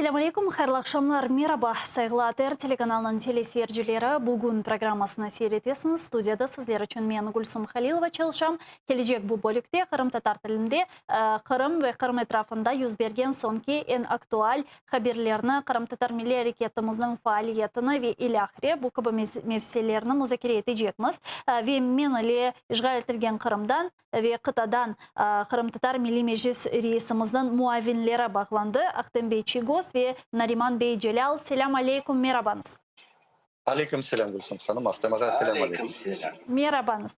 Esselâmu aleyküm, hayırlı aqşamlar, meraba, sayğılı ATR telekanalınıñ teleseyircileri, bugün programmasını seyir etesiñiz. Studiyada sizler içün men, Gülsum Halilova, çalışam. Kelecek bu bölükte qırımtatar tilinde Qırım ve Qırım etrafında yüz bergen soñki eñ aktual haberlerni, qırımtatar milliy areketimizniñ faaliyetini ve ilâhre bu kibi mevzilerni muzakere etecekmiz. Ve men ile işğal etilgen Qırımdan ve qıtadan Qırımtatar Milliy Meclis reisimizniñ muavinleri bağlandı, Ahtem bey Çiygoz ve Nariman bey Celâl. Selâm aleyküm, merabañız. Aleyküm selâm, Gülsüm hanım, Ahtem ağa, selâm aleyküm. Aleyküm selâm. Merabañız.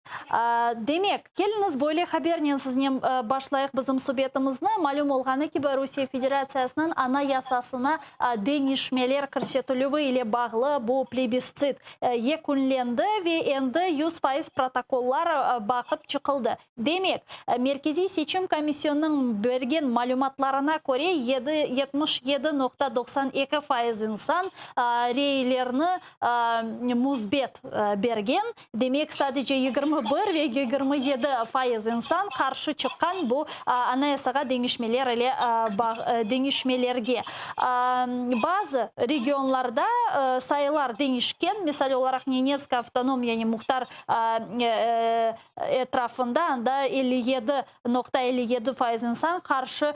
Demek, keliñiz böyle habernen siznen başlayıq bizim subetimizni. Malüm olğanı kibi, Rusiye Federatsiyasınıñ Anayasasına deñişmeler kirsetilüvi ile bağlı bu plebistsit yekünlendi ve endi 100% protokollar baqıp çıqıldı. Demek, Merkeziy seçim komisyonınıñ bergen malümatlarına köre, 77,92% insan reylerini müsbet bergen, demek, sadece 21 ve 27% insan qarşı çıqqan bu Anayasağa deñişmeler ile deñişmelerge. Bazı regionlarda sayılar deñişken, misal olaraq, Nenetsk avtonom, yani muhtar etrafında, anda 57,57% insan qarşı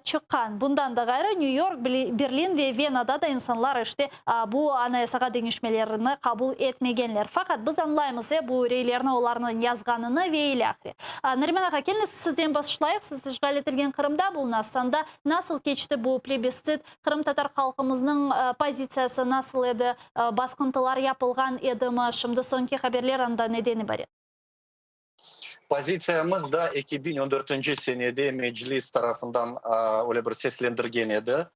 çıqqan. Bundan da ğayrı, New York, Berlin ve Venada da insanlar işte bu Anayasağa deñişmelerni qabul etmegenler. Faqat biz añlaymız, bu reylerni olarnıñ yazğanını ve ilâhre. Nariman ağa, keliñiz sizden başlayıq, siz işğal etilgen Qırımda bulunasız, anda nasıl keçti bu plebistsit, qırımtatar halqımıznıñ pozitsiyası nasıl edi, basqıntılar yapılğan edimi, şimdi soñki haberler anda neden ibaret? Pozitsiyamız da 2014 senede Meclis tarafından öyle bir seslendirgen edi.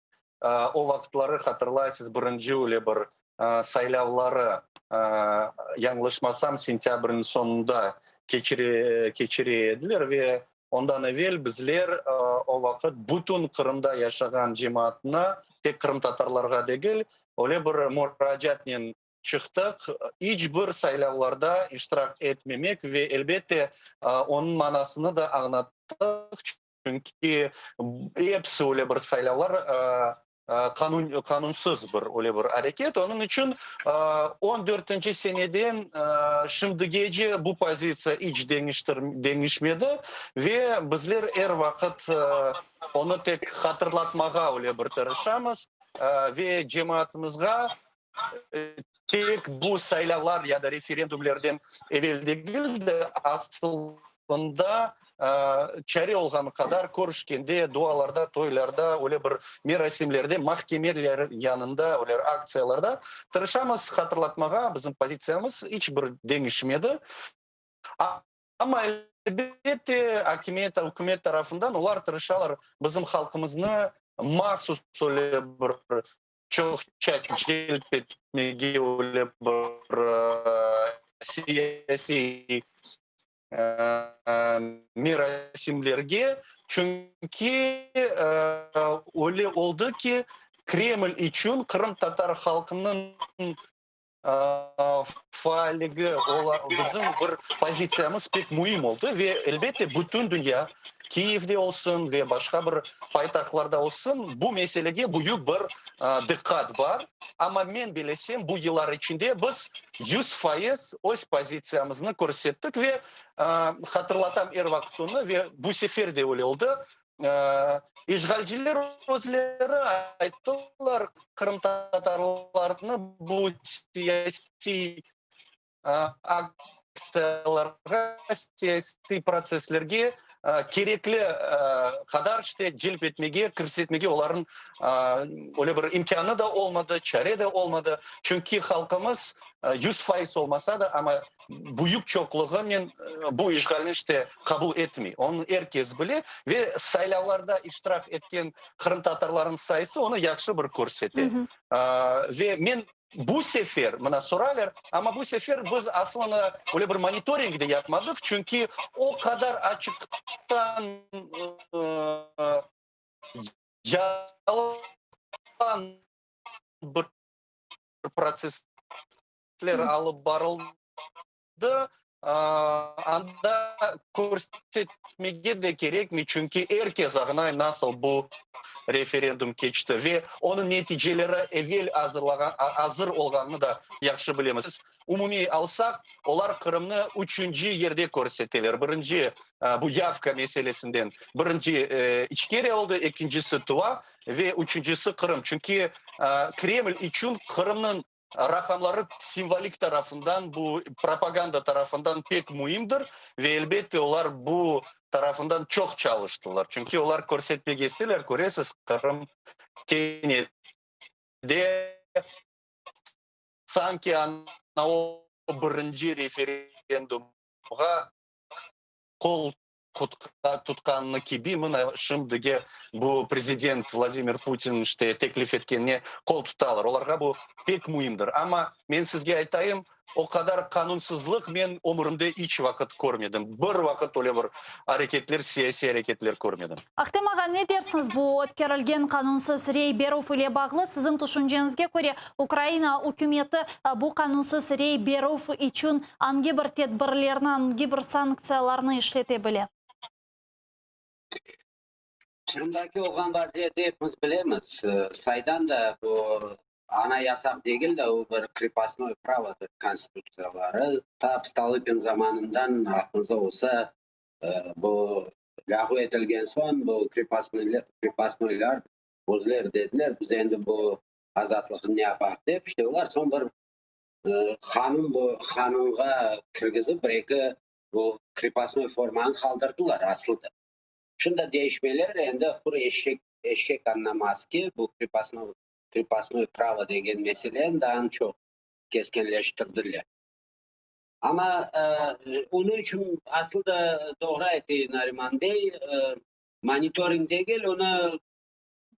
O vaqıtları, hatırlaysız, birinci öyle bir saylavları, yañlışmasam, sentâbrniñ soñunda keçire keçire ediler ve ondan evel bizler o vaqıt bütün Qırımda yaşağan cemaatına, tek qırımtatarlarğa degil, öyle bir muracaatnen çıqtıq, iç bir saylavlarda iştirak etmemek ve, elbette, onıñ manasını da añlattıq, çünki episi öyle bir saylavlar qanun, qanunsız bir öyle bir areket. Onıñ içün 14-nci seneden şimdigece bu pozitsiya iç deñiştir, deñişmedi ve bizler er vaqıt onı tek hatırlatmağa öyle bir tırışamız ve cemaatımızğa tek bu saylavlar ya da referendumlerden evel degil de, asılında çare olğanı qadar körüşkende, dualarda, toylarda, öyle bir merasimlerde, mahkemeler yanında, öyle aktsiyalarda tırışamız hatırlatmağa, bizim pozitsiyamız iç bir deñişmedi. Amma, elbette, akimiyet, ükümet tarafından olar tırışalar bizim halqımıznı mahsus öyle bir çoqça celp etmege öyle bir siyasiy merasimlerge, çünki öyle oldı ki, Kreml içün qırımtatar halqınıñ faalligi, bizim bir pozitsiyamız pek müim oldı ve, elbette, bütün dünya, Kiyevde olsun ve başqa bir paytahtlarda olsun, bu meselege büyük bir diqqat bar. Amma men bilesem, bu yıllar içinde biz 100% öz pozitsiyamıznı körsettik ve hatırlatam er vaqıt onı, ve bu sefer de öyle oldı, İşğalciler özleri ayttılar, qırımtatarlarnı bu siyasiy aktsiyalarğa, siyasiy protsesslerge kerekli qadar işte celp etmege, kirsetmege olarnıñ öyle bir imkânı da olmadı, çare de olmadı. Çünki halqımız 100% olmasa da, amma büyük çoqluğınen bu işğalni işte qabul etmey. Onı er kes bile ve saylavlarda iştirak etken qırımtatarlarnıñ sayısı onı yahşı bir körsete. Ve men bu sefer, mına soraylar, amma bu sefer biz aslında öyle bir monitoring de yapmadıq, çünki o qadar açıqtan yalan bir protsessler alıp barıldı. Anda körsetmege de kerekmey, çünki er kes añlay, nasıl bu referendum keçti ve onıñ neticeleri evel azırlağan, azır olğanını da yahşı bilemiz. Umumiy alsaq, olar Qırımnı üçünci yerde körseteler. Birinci, bu yavka meselesinden birinci İçkeriya oldı, ekincisi Tuva ve üçüncisi Qırım. Çünki Kreml içün Qırımnıñ raqamları simvolik tarafından, bu propaganda tarafından pek müimdir ve, elbette, olar bu tarafından çoq çalıştılar. Çünki olar körsetmege isteyler, köresiz, Qırım kene de sanki ana o birinci referendumğa qol tutqanını kibi, mına şimdige bu prezident Vladimir Putin işte teklif etkenine qol tutalar. Olarğa bu pek müimdir. Amma men sizge aytayım, o qadar qanunsızlıq men ömürimde iç vaqıt körmedim. Bir vaqıt öyle bir areketler, siyasiy areketler körmedim. Ahtem ağa, ne dersiñiz bu ötkerilgen qanunsız rey berüv ile bağlı? Siziñ tüşünceñizge köre, Ukraina ükümeti bu qanunsız rey berüv içün angi bir tedbirlerni, angi bir sanktsiyalarnı işlete bile? Qırımdaki olğan vaziyeti epimiz bilemiz. Saydan da bu anayasaq degil de, o bir krepostnoy pravodır konstitutsiyaları. Tap Stolıpin zamanından, aqlıñızda olsa, bu lâğu etilgen soñ, bu krepostnoylar özleri dediler, biz endi bu azatlıqnı ne yapaq dep, işte olar soñ bir qanun, bu qanunğa kirgizip, bir-eki bu krepostnoy formanı qaldırdılar aslı da. Şunda değişmeler endi quru eşek, eşek añlamaz ki, bu krepostnoy pravo degen meseleni daa çoq keskinleştirdiler. Amma onıñ içün aslı da doğru ayttı Nariman bey, monitoring degil, onı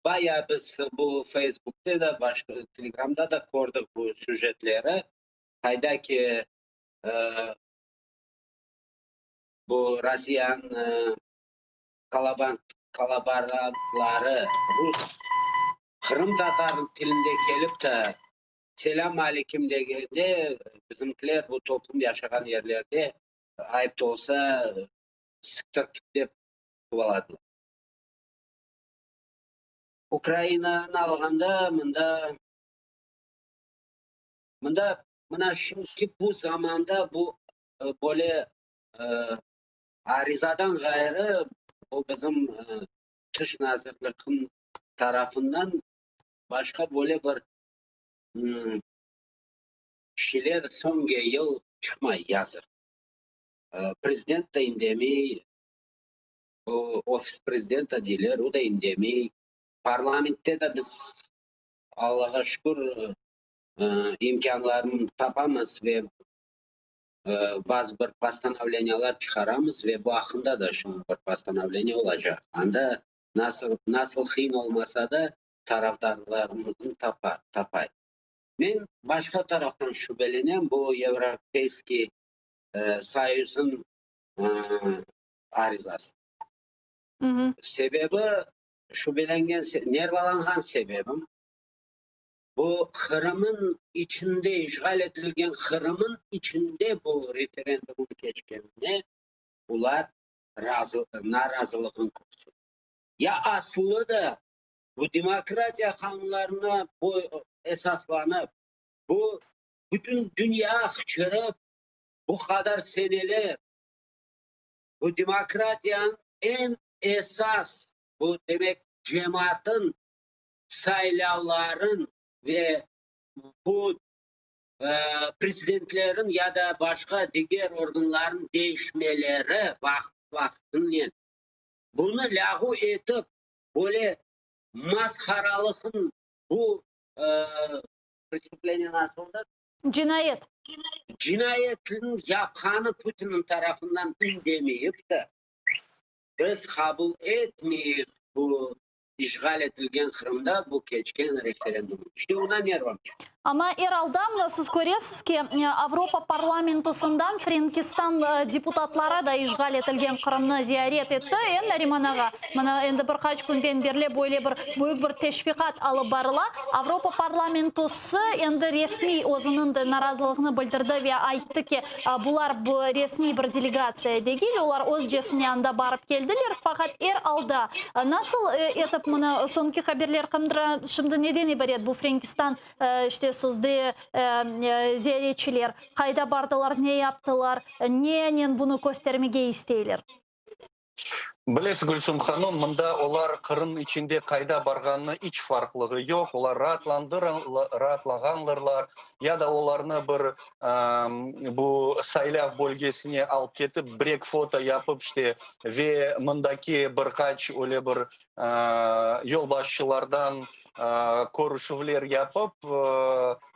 bayağı biz bu Facebook'ta da, başqa Telegramda da kördik bu süjetleri, qayda ki bu Rossiyanıñ kollaborantları rus, qırımtatar tilinde kelip de "Selâm aleyküm" degende, bizimkiler bu toplum yaşağan yerlerde, ayıp da olsa, "Siktir dep quvaladılar. Ukrainanı alğanda, mında mına şimdiki bu zamanda bu böyle arizadan ğayrı, bu bizim tış nazirlikniñ tarafından başqa böyle bir şeyler soñki yıl çıqmay, yazıq. Prezident de indemey, bu ofis prezidenta deyler, o da indemey. Parlamentte de biz, Allahqa şükür, imkânlarını tapamız ve bazı bir postanovleniyalar çıqaramız ve bu aqqında da şimdi bir postanovleniya olacaq. Anda nasıl qıyın olmasa da, tarafdarlarımıznı tapay. Men başqa taraftan şübelenem, bu Европейский Союзın arizası. Sebebi, şübelengen, nervalanğan sebebim, bu Qırımın içinde, işğal etilgen Qırımın içinde bu referendumın keçkenine olar razı, narazılığını kösterdi. Ya aslı da bu demokratiya qanunlarına esaslanıp, bu bütün dünya qıçırıp, bu qadar seneler bu demokratiyanıñ eñ esas, bu demek cemaatın saylavların ve bu prezidentlerin ya da başqa diger organların değişmeleri vaqıt vaqtınen bunı lâğu etip, böyle masharalıqın bu преступление nasıl oldı? Cinayet. Cinayetniñ yapqanı Putinniñ tarafından indemeyip de, biz qabul etmeyik bu işğal etilgen Qırımda bu keçken referendum. İşte ona nervam çıqtı. Amma er alda, mına siz köresiz ki, Avropa parlamentosından Frenkistan deputatları da işğal etilgen Qırımnı ziyaret etti, e, Nariman ağa? Mına endi bir qaç künden berli böyle bir büyük bir teşviqat alıp barıla. Avropa parlamentosı endi resmiy özüniñ de narazılığını bildirdi ve ayttı ki, bular bu resmiy bir delegatsiya degil, olar özcesine anda barıp keldiler. Faqat er alda nasıl etip mına soñki haberler şimdi neden ibaret bu Frenkistan işte sözde ziyaretçiler qayda bardılar, ne yaptılar, nenen bunı köstermege isteyler? Bilesiz, Gülsüm hanım, mında olar Qırım içinde qayda barğanını iç farqlığı yoq, olar raatlağanlarlar ya da olarnı bir bu saylav bölgesine alıp ketip, bir-eki foto yapıp işte ve mındaki bir qaç öyle bir yolbaşçılardan körüşüvler yapıp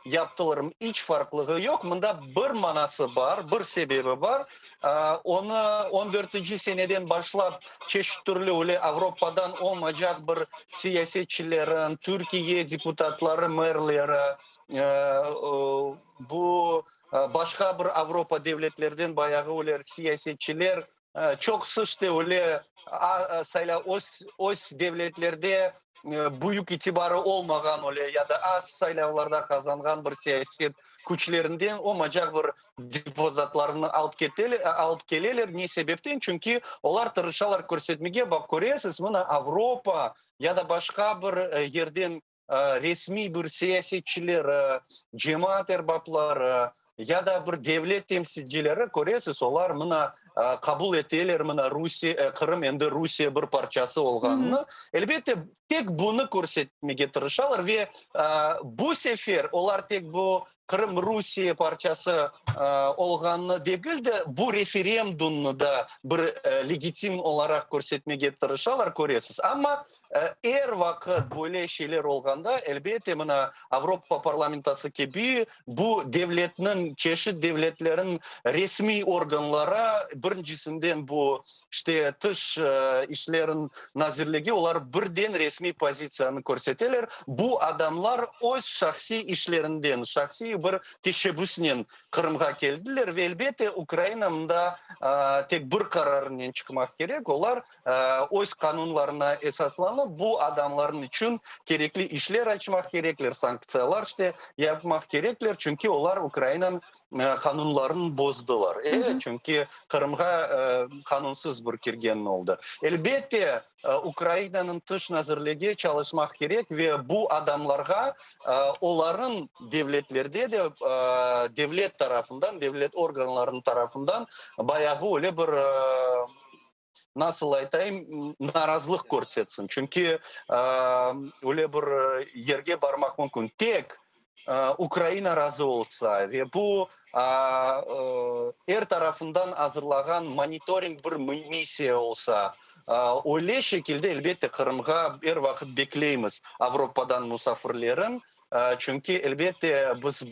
yaptılar, iç farqlığı yoq. Mında bir manası bar, bir sebebi bar. Onı on dörtünci seneden başlap çeşit türlü öyle Avropadan olmaycaq bir siyasetçilerin, Türkiye deputatları, merleri, bu başqa bir Avropa devletlerden bayağı öyle siyasetçiler, Çoqusı işte öyle saylav öz öz devletlerde büyük itibarı olmağan öyle ya da az saylavlarda qazanğan bir siyaset küçlerinden olmaycaq bir deputatlarnı alıp keteler, alıp keleler. Ne sebepten? Çünki olar tırışalar körsetmege, baq, köresiz, mına Avropa ya da başqa bir yerden resmiy bir siyasetçileri, cemaat erbapları ya da bir devlet temsilcileri, köresiz, olar mına qabul eteler, mına Rusiye, Qırım endi Rusiye bir parçası olğanını. Elbette, tek bunı körsetmege tırışalar ve bu sefer olar tek bu Qırım Rusiye parçası olğanını degil de, bu referendumnı da bir legitim olaraq körsetmege tırışalar, köresiz. Amma Er vaqıt böyle şeyler olğanda, elbette, mına, Avropa parlamentası kibi bu devletniñ, çeşit devletlerniñ resmiy organları, birincisinden bu, işte, Tış işlerin nazirligi, olar birden resmiy pozitsiyanı körseteler, bu adamlar öz şahsiy işlerinden, şahsiy bir teşebbüsnen Qırımğa keldiler ve, elbette, Ukraina mında tek bir qararınen çıqmaq kerek, olar öz qanunlarına esaslanıp, bu adamlarnıñ içün kerekli işler açmaq kerekler, sanktsiyalar işte yapmaq kerekler, çünki olar Ukrainanıñ qanunlarını bozdılar. Evet, çünki Qırımğa qanunsız bir kirgen oldı. Elbette, Ukrainanıñ Tış nazirligi çalışmaq kerek ve bu adamlarğa olarnıñ devletlerde de devlet tarafından, devlet organlarınıñ tarafından bayağı öyle bir nasıl aytayım, narazılıq körsetsin. Çünki öyle bir yerge barmaq mümkün. Tek Ukraina razı olsa ve bu er tarafından azırlağan monitoring bir missiya olsa, öyle şekilde, elbette, Qırımğa er vaqıt bekleymiz Avropadan musafirlerin. Çünki, elbette, biz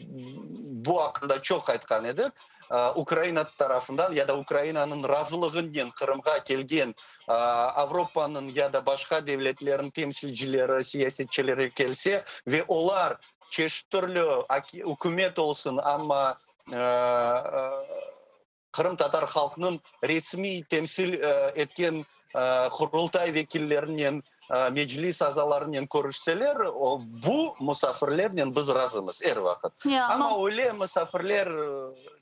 bu aqqında çoq aytqan edik, Ukraina tarafından ya da Ukrainanıñ razılığınen Qırımğa kelgen Avropanıñ ya da başqa devletlerniñ temsilcileri, siyasetçileri kelse ve olar çeşit türlü ükümet olsun, amma qırımtatar halqınıñ resmiy temsil etken Qurultay vekillerinen, Meclis azalarınen körüşseler, bu musafirlernen biz razımız er vaqıt. Amma öyle musafirler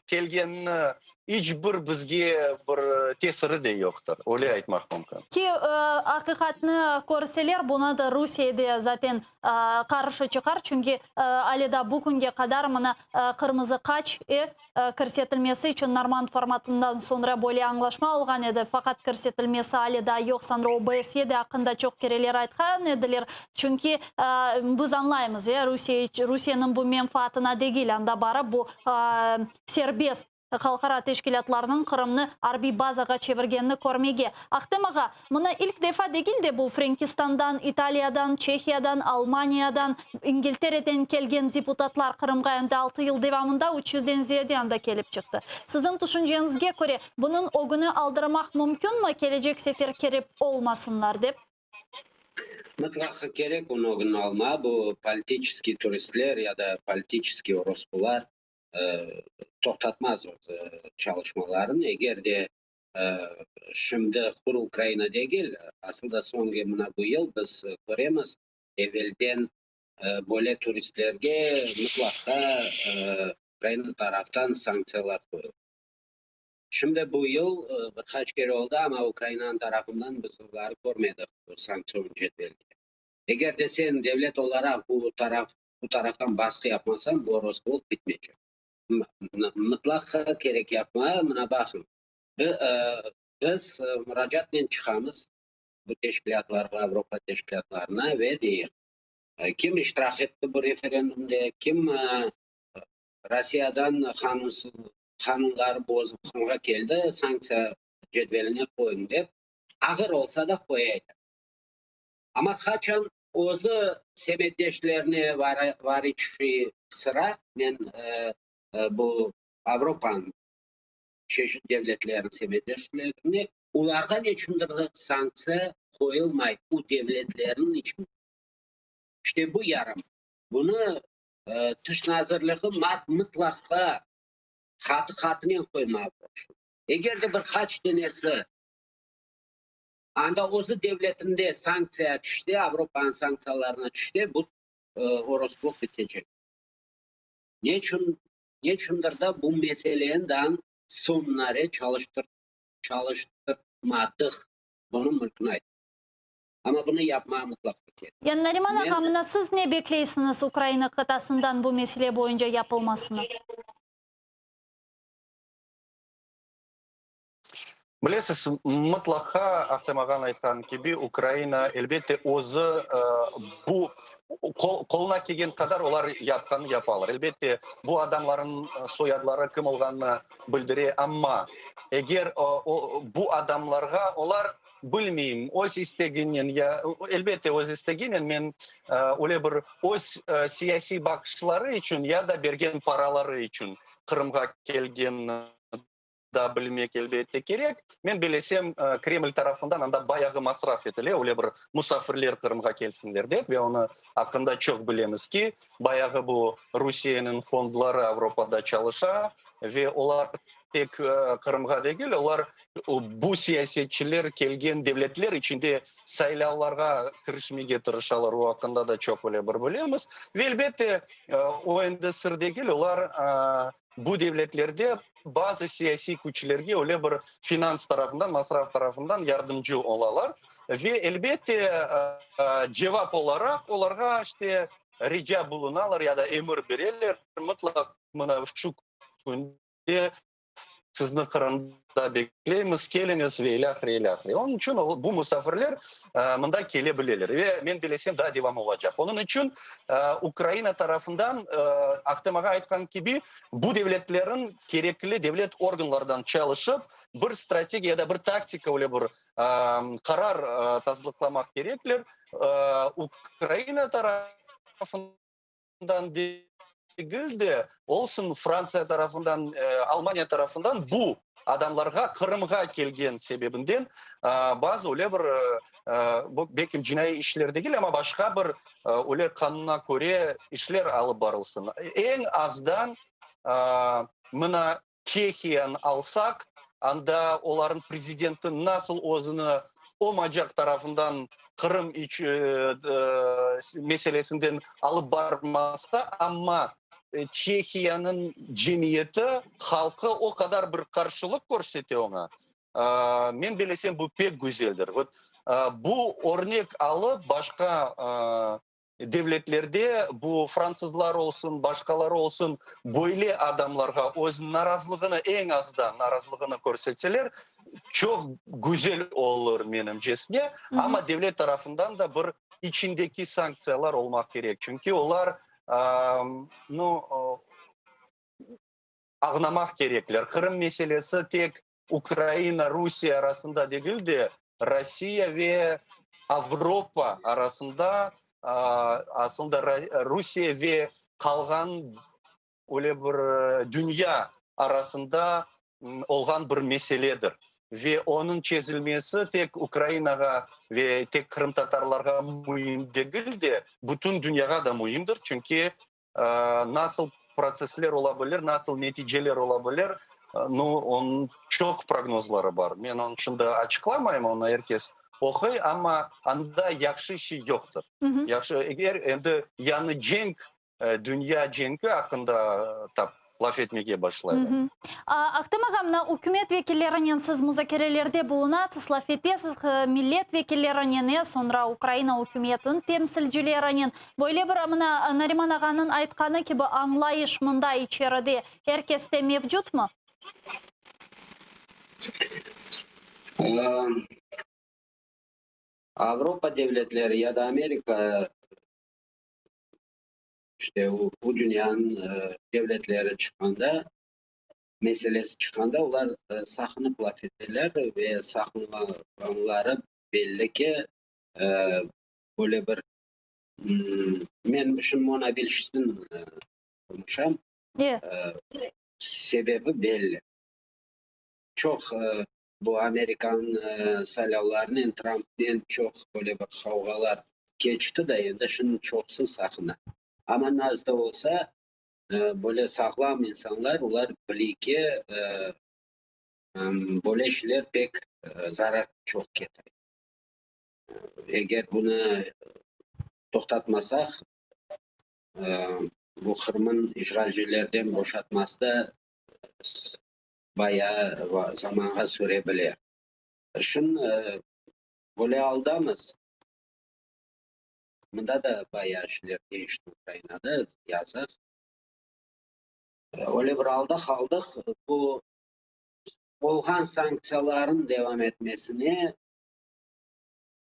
kelgenini iç bir bizge bir tesiri de yoqtır, öyle aytmaq mümkün. Ki, aqiqatnı körseler, buna da Rusiye de zaten qarşı çıqar, çünki ale daa bu künge qadar mına qırmızı qaç kirsetilmesi içün Normand formatından soñra böyle añlaşma olğan edi, faqat kirsetilmesi ale daa yoq, soñra OBSE de aqqında çoq kereler aytqan ediler, çünki biz añlaymız, Rusiye Rusiyeniñ bu menfaatına degil, anda barıp bu serbest halqara teşkilâtlarnıñ Qırımnı arbiy bazağa çevirgenini körmege. Ahtem ağa, mına ilk defa degil de bu Frenkistandan, İtaliyadan, Çehiyadan, Almaniyadan, İngiltereden kelgen deputatlar Qırımğa endi altı yıl devamında üç yüzden ziyade anda kelip çıqtı. Siziñ tüşünceñizge köre, bunıñ ögüni aldırmaq mümkünmi, kelecek sefer kirip olmasınlar dep? Mıtlaq kerek onıñ ögüni alma, bu politiçeskiy turistler ya da politiçeskiy orospular toqtatmaz öz çalışmalarını, eger de şimdi quru Ukraina degil, asıl da soñki mına bu yıl biz köremiz, evelden böyle turistlerge mıtlaqqa Ukraina taraftan sanktsiyalar qoyuldı. Şimdi bu yıl bir qaç kere oldı, amma Ukrainanıñ tarafından biz oları körmedik bu sanktsion cedvelde. Eger de sen devlet olaraq bu taraf, bu taraftan basqı yapmasañ, bu orosbulıq bitmeycek. Mıtlaqqa kerek yapma, mına baqıñ, biz muracaatnen çıqamız bu teşkilâtlarğa, Avropa teşkilâtlarına ve deyik, kim iştirak etti bu referendumde, kim Rossiyadan qanunsız, qanunları bozıp Qırımğa keldi, sanktsiya cedveline qoyuñ dep, ağır olsa da qoyaylar. Amma qaçan özü semetdeşlerine variçi sıra, men bu Avropanıñ çeşit devletleriniñ semetdeşlerine, olarğa neçündir sanktsiya qoyulmay bu devletlerniñ içinde. İşte bu yaramay. Bunı Tış nazirligi mıtlaqqa qatı-qatınen qoymalı. Eger de bir qaç denesi anda özü devletinde sanktsiya tüşse, Avropanıñ sanktsiyalarına tüşse, bu orosplıq bitecek. Neçün, neçündir da bu meseleni daa soñunare çalıştır, çalıştırmadıq, bunı mümkün aytmaq. Amma bunı yapmağa mıtlaq kerek. Yani Nariman ağa, mına siz ne bekleysiñiz Ukraina qıtasından bu mesele boyunca yapılmasını? Bilesiz, mıtlaqa Ahtem ağanıñ aytqanı kibi, Ukraina, elbette, özü bu qoluna kelgen qadar olar yapqanını yapalar. Elbette, bu adamlarnıñ soyadları kim olğanını bildire, amma eger bu adamlarğa olar, bilmeyim, öz isteginen ya, elbette, öz isteginen, men öyle bir öz siyasiy baqışları içün ya da bergen paraları içün Qırımğa kelgenini da bilmek, elbette, kerek. Men bilesem, Kreml tarafından anda bayağı masraf etile, öyle bir musafirler Qırımğa kelsinler dep, ve onı aqqında çoq bilemiz ki, bayağı bu Rusiyeniñ fondları Avropada çalışa ve olar tek Qırımğa degil, olar bu siyasetçiler kelgen devletler içinde saylavlarğa kirişmege tırışalar, o aqqında da çoq öyle bir bilemiz. Ve, elbette, o endi sır degil, olar bu devletlerde bazı siyasiy küçlerge öyle bir finans tarafından, masraf tarafından yardımcı olalar. Ve, elbette, cevap olaraq olarğa işte rica bulunalar ya da emir bereler, mıtlaq mına şu künde Sizni Qırımda bekleymiz, keliñiz ve ilâhre, ilâhre. Onıñ içün bu musafirler mında kele bileler ve men bilesem, daa devam olacaq. Onıñ içün Ukraina tarafından, Ahtem ağa aytqan kibi, bu devletlerniñ kerekli devlet organlardan çalışıp, bir strategiya ya da bir taktika, öyle bir qarar tasdıqlamaq kerekler. Ukraina tarafından. Tarafından degil de, olsun Frantsiya tarafından, Almaniya tarafından bu adamlarğa Qırımğa kelgen sebebinden bazı öyle bir, belki cinaiy işler degil, amma başqa bir öyle qanuna köre işler alıp barılsın. Eñ azdan mına Çehiyanı alsaq, anda olarnıñ prezidenti nasıl özüni o macaq tarafından Qırım meselesinden alıp barmasa, amma Çehiyanıñ cemiyeti, halqı o qadar bir qarşılıq körsete oña, men bilesem, bu pek güzeldir. Vot, bu örnek alıp başqa Devletlerde, bu fransızlar olsun, başqaları olsun, böyle adamlarğa öz narazlığını, eñ azdan narazlığını körsetseler, çoq güzel olur menimcesine. Amma devlet tarafından da bir içindeki sanktsiyalar olmaq kerek, çünki olar, nu, ağnamaq kerekler. Qırım meselesi tek Ukraina, Rusiye arasında degil de, Rossiya ve Avropa arasında, aslında Rusiye ve qalğan öyle bir dünya arasında olğan bir meseledir. Ve onıñ çezilmesi tek Ukrainağa ve tek qırımtatarlarğa müim degil de, bütün dünyağa da müimdir, çünki nasıl protsessler ola bilir, nasıl neticeler ola bilir, nu, onıñ çoq prognozları bar. Men onı şimdi açıqlamayım, onı er kes oquy, amma anda yahşı şey yoqtır. Yahşı, eger endi yañı cenk Dünya cenki aqqında tap laf etmege başlaylar. Ahtem ağa, mına ükümet vekillerinen siz muzakerelerde bulunasız, laf etesiz, millet vekillerinen, e, soñra Ukraina ükümetiniñ temsilcilerinen. Böyle bir, mına Nariman ağanıñ aytqanı kibi, añlayış mında içeride er keste mevcutmı? Avropa devletleri ya da Amerika İşte o, bu dünyanıñ devletleri çıqqanda, meselesi çıqqanda olar saqınıp laf eteler ve saqınğanları belli ki, böyle bir, men şimdi monobilşistin qonuşam, sebebi belli. Çoq bu amerikan saylavlarınen, Trampnen çoq böyle bir qavğalar keçti da, endi şimdi çoqusı saqına. Amma nasıl da olsa, böyle sağlam insanlar, olar biley ki, böyle işler pek zarar çoq ketire. Eger bunı toqtatmasaq, bu Qırımnıñ işğalcilerden boşatması da bayağı zamanğa süre bile. Şın böyle aldamız. Mında da bayağı şeyler deñişti Ukrainada, yazıq. Öyle bir alda qaldıq, bu olğan sanktsiyalarnıñ devam etmesine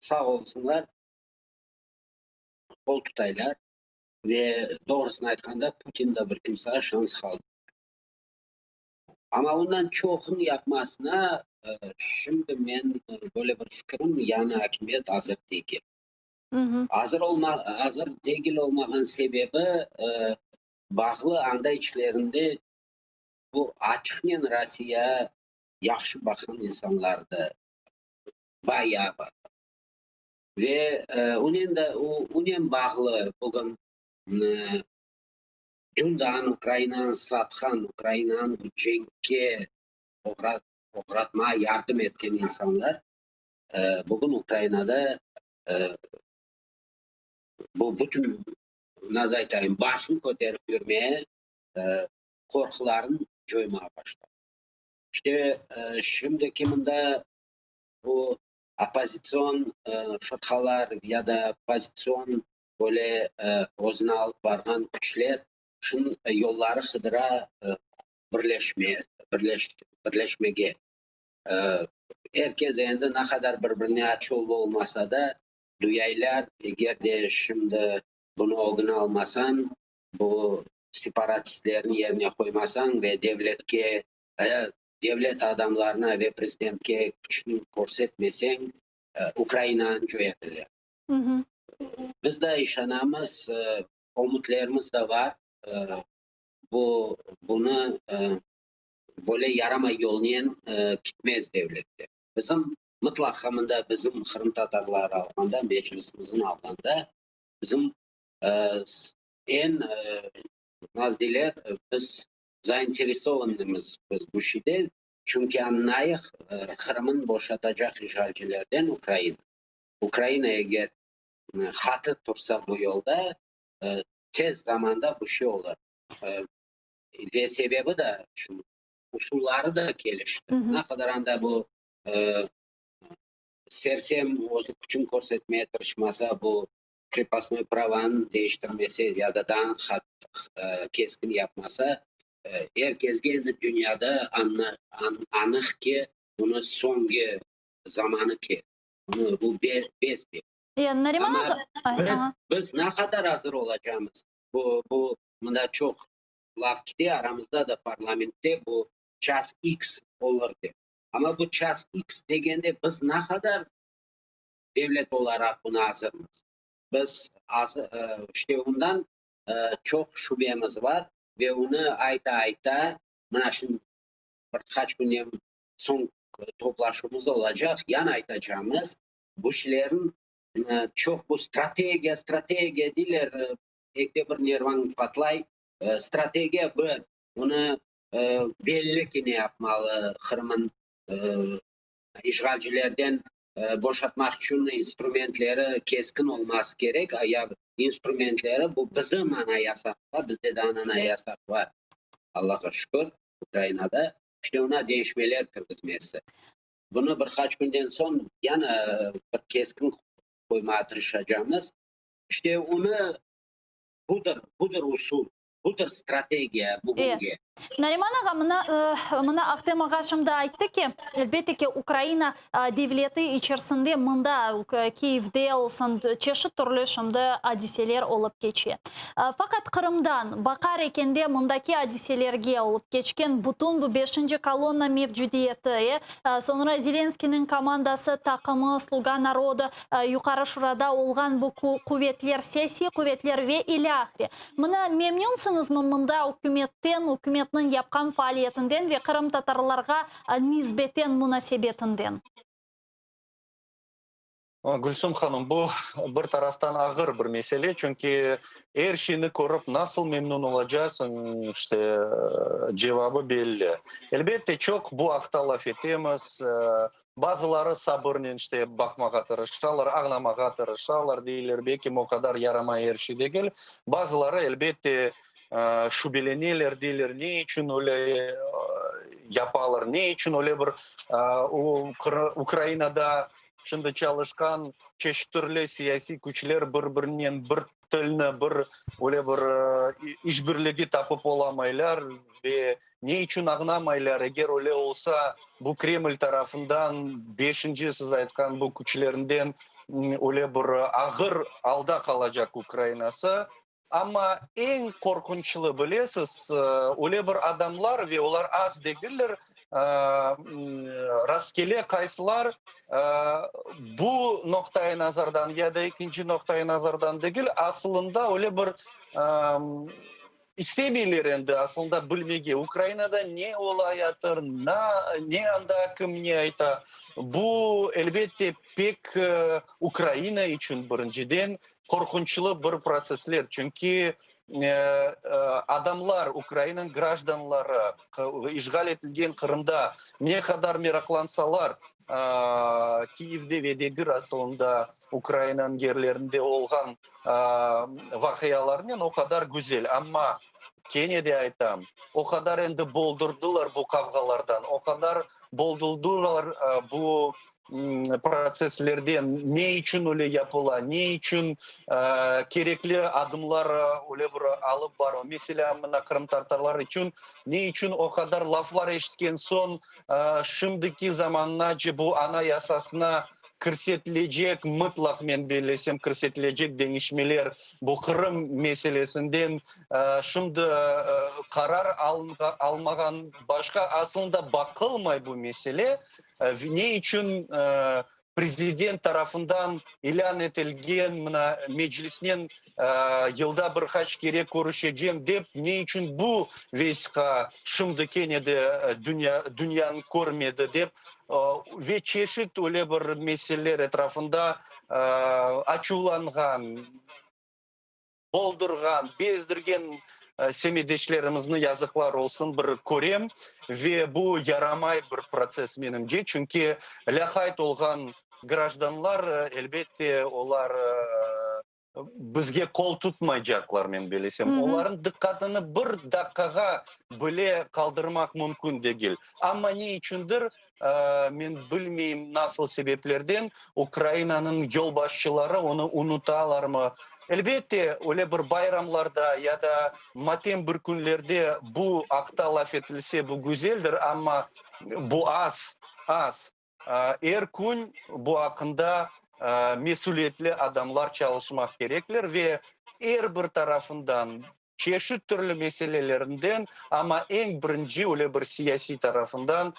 sağ olsunlar, qol tutaylar ve doğrusını aytqanda Putin da bir kimsege şans qaldırmay. Amma ondan çoqunı yapmasına şimdi men böyle bir fikirim, yañı akimiyet azır degil. Azır olma, azır degil olmağan sebebi bağlı, anda içlerinde bu açıqnen Rossiya yahşı baqan insanlar da bayağı bar. Ve onen de, onen bağlı bugün Dündan Ukrainanı satqan, Ukrainanı bu cenkke oğratmağa yardım etken insanlar bugün Ukrainada bu bütün, nasıl aytayım, başını köterip yürmeye qorqularını coymağa başladı. İşte, şimdiki mında bu oppozitsion fırqalar ya da oppozitsion böyle özüni alıp barğan küçler şunıñ yolları qıdıra birleşme, birleşmege. Er kes endi ne qadar bir-birine açuvlı olmasa da, duyaylar, eger de şimdi bunı ögüne almasañ, bu separatistlerni yerine qoymasañ ve devletke, devlet adamlarına ve prezidentke küçni körsetmeseñ, Ukrainanı coya bile. Biz de işanamız, ümütlerimiz de bar, bu, bunı böyle yaramay yolnen kitmez devlette. Bizim mıtlaqa mında bizim qırımtatarlar alğanda, Meclisimizin alğanda, bizim eñ nasıl deyler, biz zainteresovannımız biz bu şeyde, çünki añlayıq, Qırımın boşatacaq işğalcilerden Ukraina. Ukraina eger qatı tursa bu yolda, tez zamanda bu şey olur. Ve sebebi de şu, usulları da kelişti. Ne qadar anda bu sersem özü küçün körsetmeye tırışmasa, bu krepostnoy pravanı deñiştirmese ya da daa keskin yapmasa, er kesge endi dünyada anıq ki, bunı soñki zamanı keldi. Bunı, bu bes-belli. Nariman ağa, biz, biz ne qadar azır olacamız? Bu, bu mında çoq laf kete, aramızda da parlamentte bu ças iks olur dep. Amma bu ças iks degende biz ne qadar devlet olaraq buna azırmız? Biz azı, işte ondan çoq şübemiz bar ve onı ayta-ayta mına şimdi bir qaç künden soñ. toplaşuvımız olacaq, yani aytacağımız, bu şeylerniñ çoq bu strategiya, strategiya deyler, ekte bir nervañ patlay. Strategiya bir, onı belli ki ne yapmalı Qırım'ın işğalcilerden boşatmaq içün instrumentleri keskin olması kerek, ya instrumentleri bu bizim anayasaqta, bizde de anayasaq bar, Allahqa şükür, Ukrainada, işte ona deñişmeler kirgizmesi. Bunı bir qaç künden soñ yana bir keskin qoymağa tırışacağımız. İşte onı budır, budır usul. Budır strategiya bugünge. Nariman ağa, mına, mına Ahtem ağa şimdi ayttı ki, elbette ki, Ukraina devleti içerisinde mında, Kiyevde olsun, çeşit türlü şimdi adiseler olıp keçe. Faqat Qırımdan baqar ekende mındaki adiselerge, olıp keçken bütün bu beşinci kolonna mevcudiyeti, soñra Zelenskiyniñ komandası, taqımı, Sluga narodu, Yuqarı Şurada olğan bu quvetler, siyasiy quvetler ve ilâhre. Mına, memnünsiñizmi mında ükümetten, ükümetniñ yapqan faaliyetinden ve qırımtatarlarğa nisbeten munasebetinden? Gülsüm hanım, bu bir taraftan ağır bir mesele, çünki er şeyni körip nasıl memnün olacasıñ, işte, cevabı belli. Elbette, çoq bu aqta laf etemiz, Bazıları sabırnen işte baqmağa tırışalar, añlamağa tırışalar, deyler, belkim o qadar yaramay er şey degil. Bazıları, elbette, şübeleneler, deyler, ne içün öyle yapalar, ne içün öyle bir Ukrainada şimdi çalışqan çeşit türlü siyasiy küçler bir-birinen bir tilni, bir öyle bir işbirligi tapıp olamaylar ve ne içün añlamaylar, eger öyle olsa, bu Kreml tarafından beşinci, siz aytqan bu küçlerinden öyle bir ağır alda qalacaq Ukrainası. Amma eñ qorqunçlı, bilesiz, öyle bir adamlar, ve olar az degiller, rastkele qaysılar bu noqtai nazardan ya da ekinci noqtai nazardan degil, asılında öyle bir istemeyler endi asılında bilmege, Ukrainada ne olayatır, ne anda kim ne ayta. Bu, elbette, pek Ukraina içün birinciden qorqunçlı bir protsessler, çünki adamlar, Ukrainanıñ grajdanları işğal etilgen Qırımda ne qadar meraqlansalar, Kiyevde ve degir asılında Ukrainanıñ yerlerinde olğan vaqialarnen o qadar güzel. Amma, kene de aytam, o qadar endi boldurdılar bu qavğalardan, o qadar boldurdılar bu protsesslerden, ne içün öyle yapıla, ne içün kerekli adımlar öyle bir alıp barıla. Meselâ, mına qırımtatarlar içün ne içün o qadar laflar eşitken soñ, şimdiki zamannace bu Anayasasına kirsetilecek, mıtlaq men bellesem, kirsetilecek deñişmeler bu Qırım meselesinden şimdi qarar almağan, başqa asılında baqılmay bu mesele. Ne içün prezident tarafından ilân etilgen, mına, Meclisnen yılda bir qaç kere körüşecem dep, ne içün bu vesiqa şimdi kene de dünya dünyanı körmedi dep ve çeşit öyle bir meseleler etrafında açuvlanğan, boldurğan, bezdirgen semetdeşlerimizni, yazıqlar olsun, bir körem ve bu yaramay bir protsess menimce, çünki lâqayt olğan grajdanlar, elbette, olar bizge qol tutmaycaqlar, men bilesem. Olarnıñ diqqatını bir daqqağa bile qaldırmaq mümkün degil. Amma ne içündir, men bilmeyim nasıl sebeplerden, Ukrainanıñ yolbaşçıları onı unutalarmı? Elbette, öyle bir bayramlarda ya da matem bir künlerde bu aqta laf etilse, bu güzeldir, amma bu az, az. Er kün bu aqqında mesüliyetli adamlar çalışmaq kerekler ve er bir tarafından, çeşit türlü meselelerinden, amma eñ birinci öyle bir siyasiy tarafından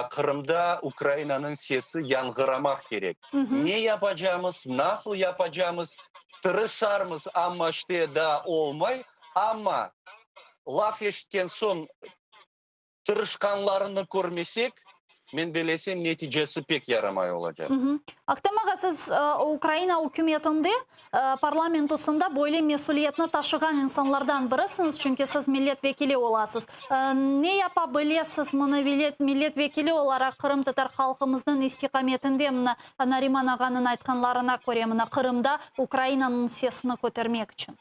Qırımda Ukrainanıñ sesi yañğıramaq kerek. Ne yapacamız, nasıl yapacamız, tırışarmız, amma işte daa olmay, amma laf eşitken soñ tırışqanlarını körmesek. Men belesem, neticesi pek yaramay olacaq. Ahtem ağa, siz Ukraina ükümetinde, parlamentosında böyle mesüliyetni taşığan insanlardan birisiñiz, çünki siz millet vekili olasız. Ne yapa bilesiz mını millet vekili olaraq qırımtatar halqımıznıñ istiqametinde, mına Nariman ağanıñ aytqanlarına köre, mına Qırımda Ukrainanıñ sesini kötermek içün?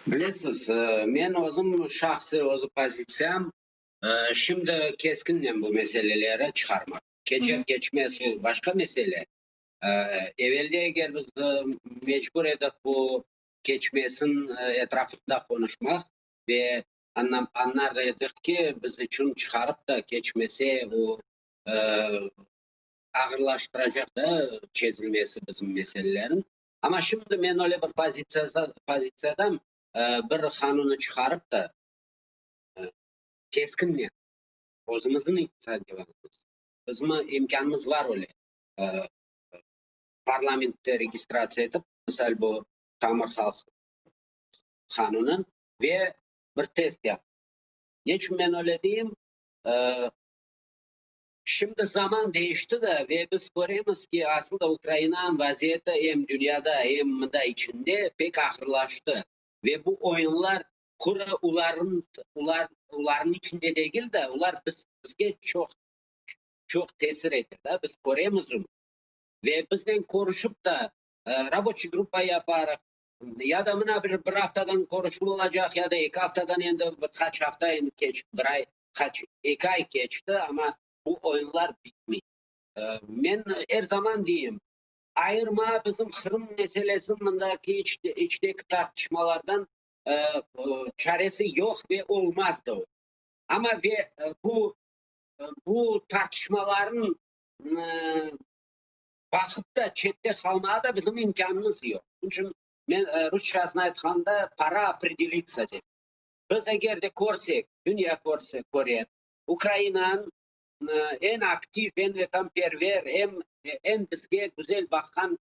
Bilesiz, men özüm şahsiy özü pozitsiyam, Şimdi keskinnen bu meseleleri çıqarmaq. Keçer keçmez o başqa mesele. Evelde eger biz mecbur edik bu keçmesin etrafında qonuşmaq ve añlar edik ki, biz içün çıqarıp da keçmese o ağırlaştıracaq da çezilmesi bizim meselelerin. Amma şimdi men öyle bir pozitsiyadam, bir qanunı çıqarıp da, keskinnen özümizniñ inisiativamız, bizim imkânımız bar öyle parlamentte registratsiya etip, misal bu tamır halq qanunı ve bir test yap. Ne içün men öyle deyim? Şimdi zaman değişti de ve biz köremiz ki, aslında Ukrainanıñ vaziyeti em dünyada, em mında içinde pek ağırlaştı ve bu oyunlar Quru ularnıñ, ular, ularnıñ içinde degil de, ular biz, bizge çoq, çoq tesir ete da, biz köremiz onı. Ve biznen körüşip da, raboçiy gruppa yaparıq, ya da mına bir, bir aftadan körüşüv olacaq, ya da eki aftadan endi bir qaç afta endi keç, bir ay, qaç, eki ay keçti, amma bu oyunlar bitmey. Men er zaman deyim, ayırma bizim Qırım meselesini mındaki içteki tartışmalardan çaresi yoq ve olmaz da o. Amma ve bu bu tartışmaların baqıp da çette qalmağa da bizim imkânımız yoq. Bunıñ içün men rusçasını aytqanda pora opredelitsa dep. Biz eger de körsek, dünya körse, köre, Ukrainanıñ eñ aktiv, eñ vetanperver, eñ eñ bizge güzel baqqan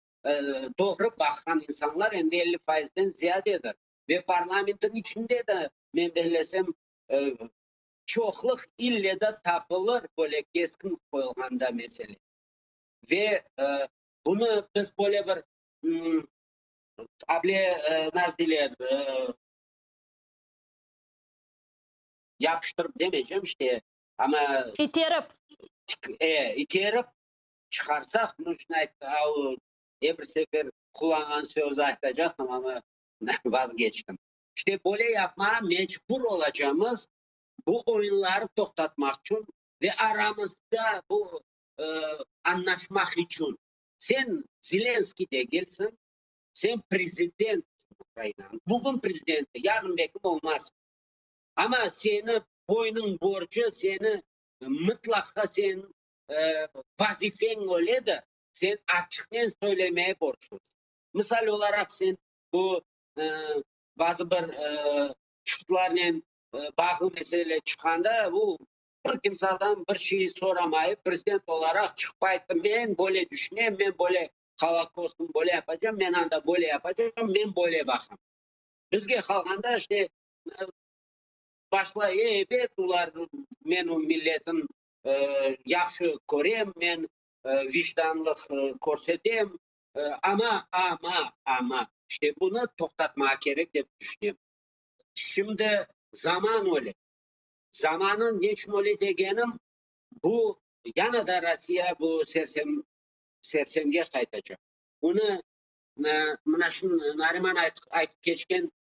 doğru baqqan insanlar endi 50 faizden ziyadedir. Ve parlamentniñ içinde de, men bellesem, çoqluq ille de tapılır böyle keskin qoyulğanda mesele. Ve bunı biz böyle bir able nasıl deyler, yapıştırıp demeycem işte, amma İterip. E, iterip çıqarsaq, bunıñ içün er bir sefer qullanğan sözü aytacaqtım, amma vazgeçtim. İşte böyle yapmağa mecbur olacamız, bu oyunları toqtatmaq içün ve aramızda bu añlaşmaq içün. Sen Zelenskiy degilsiñ, sen prezidentsiñ Ukrainanıñ. Bugün prezidenti, yarın belki olmazsıñ. Amma seni boynıñ borcu, seni mıtlaqa sen vazifeñ öyledir, sen açıqnen söylemeye borclusıñ. Misal olaraq, sen bu bazı bir çuftlarnen bağlı mesele çıqqanda, bu bir kimsadan bir şey soramayıp, prezident olaraq çıqıp ayttı, men böyle düşünem, men böyle Holokostnı böyle yapacam, men anda böyle yapacam, men böyle baqam. Bizge qalğanda işte başlay, e, ebet, olar, men o milletin yahşı körem, men vicdanlıq körsetem, amma, amma, amma, işte bunı toqtatmağa kerek dep tüşünem. Şimdi zaman öyle. Zamanı ne içün öyle degenim, bu yana da Rossiya bu sersem, sersemge qaytacaq. Bunı mına şu Nariman aytıp keçken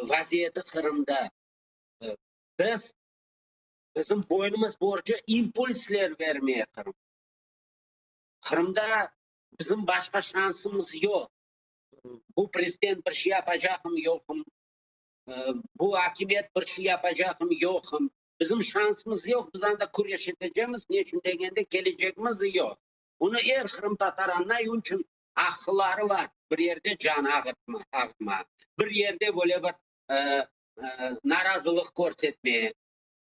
vaziyeti Qırımda. Biz, bizim boynumız borcu impulsler vermeye Qırım. Qırımda bizim başqa şansımız yoq. Bu prezident bir şey yapacaqmı, yoqmı? Bu akimiyet bir şey yapacaqmı, yoqmı? Bizim şansımız yoq, biz anda küreş etecemiz, ne içün degende kelecegimiz yoq. Bunı er qırımtatar añlay, onıñ içün aqları bar bir yerde can ağırtma, ağırtma, bir yerde böyle bir narazılıq körsetmeye.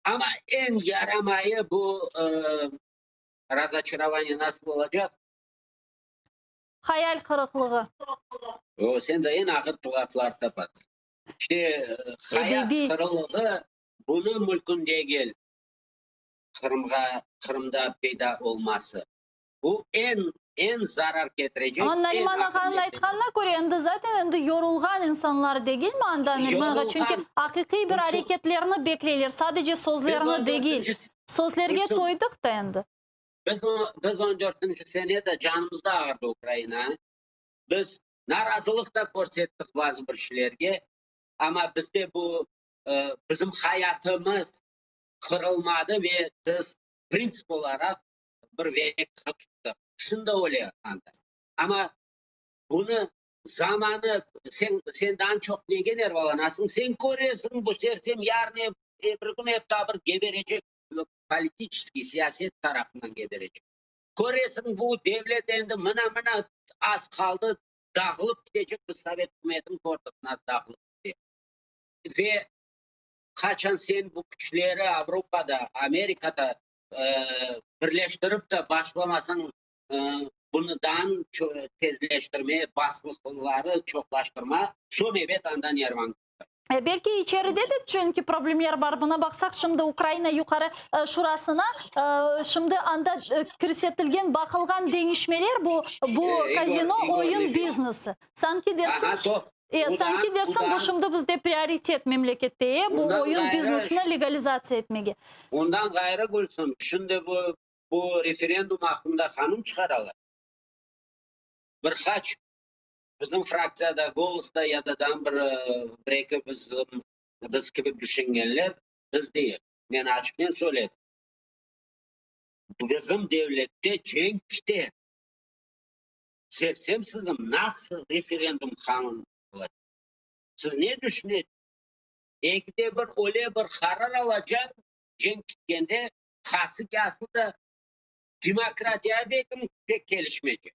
Amma eñ yaramayı bu razoçarovaniye nasıl olacaq? Hayal qırıqlığı. O, sen de eñ ağır laflar tapatsıñ. İşte, hayal qırılığı bunı mümkün degil. Qırımğa, Qırımda peyda olması. Bu eñ, eñ zarar ketirecek, Amma eñ Nariman ağanıñ aqibetli. aytqanına köre, endi zaten endi yorulğan insanlar degilmi anda, Nariman ağa? Çünki Yorulğan. aqiqiy bir Gülsüm, areketlerni bekleyler, sadece biz sözlerni on degil. dörtünci, Sözlerge Gülsüm, toydıq da endi. biz, biz on dörtünci sene de canımızda ağırdı Ukraina. Biz narazılıq da körsettik bazı bir şeylerge, amma bizde bu, bizim hayatımız qırılmadı ve biz printsip olaraq bir vektor tuttıq. Şimdi öyle anda. Amma bunı zamanı, sen, sen daa çoq nege nervalanasıñ? Sen köresiñ, bu sersem yarın, ebir kün ep daa bir geberecek, politiçeskiy, siyaset tarafından geberecek. Köresiñ, bu devlet endi mına-mına az qaldı, dağılıp ketecek, biz sovet ükümetini kördik, nasıl dağılıp kete. Ve qaçan sen bu küçleri Avropada, Amerikada birleştirip de başlamasañ, bunı daa tezleştirme, basqıları çoqlaştırma, soñ ebet anda nervañ tutar. Belki içeride de çünki problemler bar. Buna baqsaq, şimdi Ukraina Yuqarı Şurasına şimdi anda kirsetilgen, baqılğan deñişmeler bu, bu kazino oyun biznesi. Sanki dersiñ, sanki dersiñ, bu şimdi bizde prioritet memlekette, bu oyun biznesini legalizatsiya etmege. Ondan ğayrı, Gülsüm, şimdi bu, bu referendum aqqında qanun çıqaralar. Bir qaç bizim fraktsiyada, Golosta ya da daa bir, bir-eki bizim, biz kibi düşüngenler, biz deyik, men açıqnen söyledim, bizim devlette cenk kite. Sersemsizim, nasıl referendum qanun olacaq? Siz ne düşünesiz? Ekide bir öyle bir qarar alacaq, cenk kitkende, hası-kaslı da demokratiya belkim pek kelişmeycek.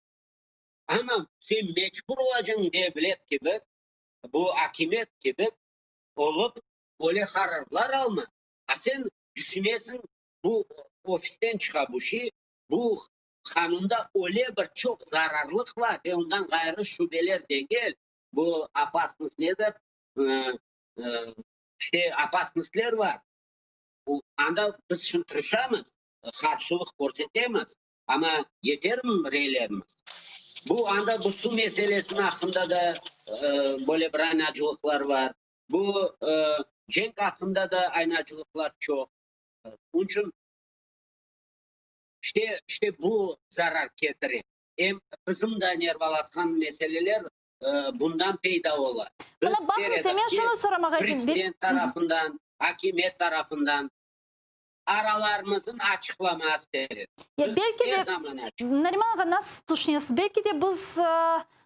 Amma sen mecbur olacaqsıñ devlet kibi, bu akimiyet kibi olıp, öyle qararlar alma. A sen düşünesiñ, bu ofisten çıqa bu şey, bu Qanunda öyle bir çoq zararlıq bar ve ondan ğayrı şübeler degil, bu opasnost nedir, işte opasnostler bar. Anda biz şimdi tırışamız, qarşılıq körsetemiz, amma yetermi reylerimiz? Bu anda bu suv meselesiniñ aqqında da böyle bir aynacılıqlar bar. Bu cenk aqqında da aynacılıqlar çoq. Onıñ içün İşte, işte bu zarar ketire. Em bizim da nervalatqan meseleler bundan peyda ola. Mına baqıñız, men şunı soramağa isteyim. Prezident tarafından, akimiyet tarafından aralarımıznıñ açıqlaması kerek. Biz er zaman açıq. Nariman ağa, nasıl tüşünesiz, belki de biz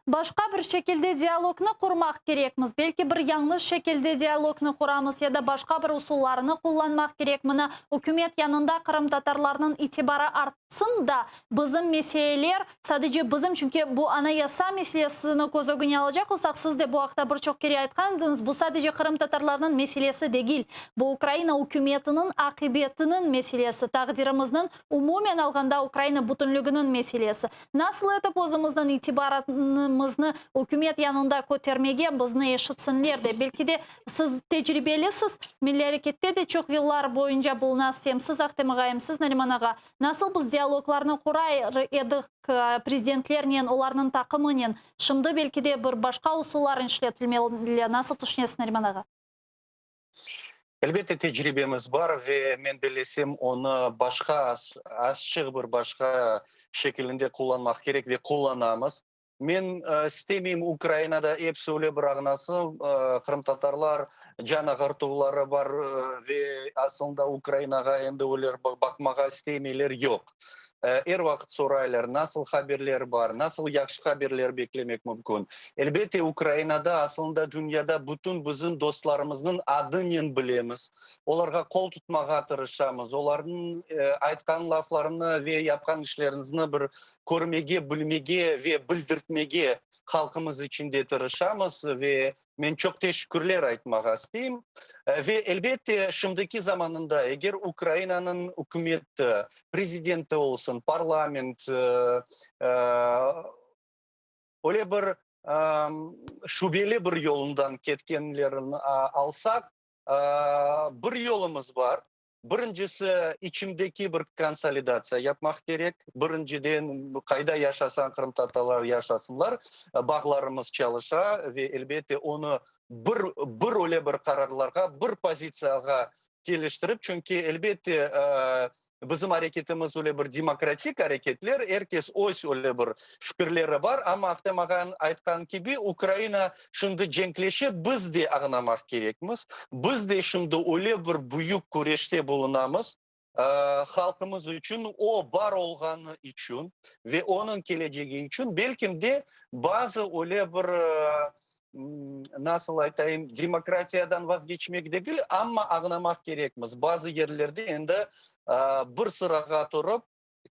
Başqa bir şekilde dialognı qurmaq kerekmiz, belki bir yañlış şekilde dialognı quramız ya da başqa bir usullarını qullanmaq kerek, mına, ükümet yanında qırımtatarlarnıñ itibarı artsın da, bizim meseleler, sadece bizim, çünki bu anayasa meselesini köz ögüne alacaq olsaq, siz de bu aqta bir çoq kere aytqan ediñiz, bu sadece qırımtatarlarnıñ meselesi degil, bu Ukraina ükümetiniñ aqibetiniñ meselesi, taqdirimizniñ, umumen alğanda Ukraina bütünliginiñ meselesi. Nasıl etip özümizniñ itibarımıznı ükümet yanında kötermege, bizni eşitsinler de? Belki de siz tecribelisiz, Milliy arekette de çoq yıllar boyunca bulunasız, em siz, Ahtem ağa, em siz, Nariman ağa. Nasıl biz dialoglarnı qurar edik prezidentlernen, olarnıñ taqımınen? Şimdi belki de bir başqa usullar işletilmeli. Nasıl tüşünesiz, Nariman ağa? Elbette, tecribemiz bar ve men bellesem, onı başqa, azçıq bir başqa şekilinde qullanmaq kerek ve qullanamız. Men istemeyim Ukrainada episi öyle bir añlasın, qırımtatarlar can ağırtuvları bar ve asılında Ukrainağa endi olar baqmağa istemeyler, yoq. Er vaqıt soraylar, nasıl haberler bar, nasıl yahşı haberler beklemek mümkün. Elbette, Ukrainada, asılında dünyada bütün bizim dostlarımıznıñ adınen bilemiz, olarğa qol tutmağa tırışamız, olarnıñ aytqan laflarını ve yapqan işlerimizni bir körmege, bilmege ve bildirtmege halqımız içinde tırışamız ve Men çoq teşekkürler aytmağa isteyim. Ve elbette, şimdiki zamanında, eger Ukrainanıñ ükümeti, prezidenti olsun, parlament, öyle bir şübeli bir yolundan ketkenlerini alsaq, bir yolumız bar. Birincisi, içindeki bir konsolidatsiya yapmaq kerek. Birinciden, qayda yaşasañ, qırımtatarlar yaşasınlar, bağlarımız çalışa ve, elbette, onı bir, bir öyle bir qararlarğa, bir pozitsiyağa keliştirip, çünki, elbette, bizim areketimiz öyle bir demokratik areketler, er kes öz öyle bir fikirleri bar, amma Ahtem ağanıñ aytqanı kibi, Ukraina şimdi cenkleşe, biz de añlamaq kerekmiz, biz de şimdi öyle bir büyük küreşte bulunamız, halqımız içün, o bar olğanı içün ve onıñ kelecegi içün, belkim de, bazı öyle bir, nasıl aytayım, demokratiyadan vazgeçmek degil, amma añlamaq kerekmiz, bazı yerlerde endi bir sırağa turıp,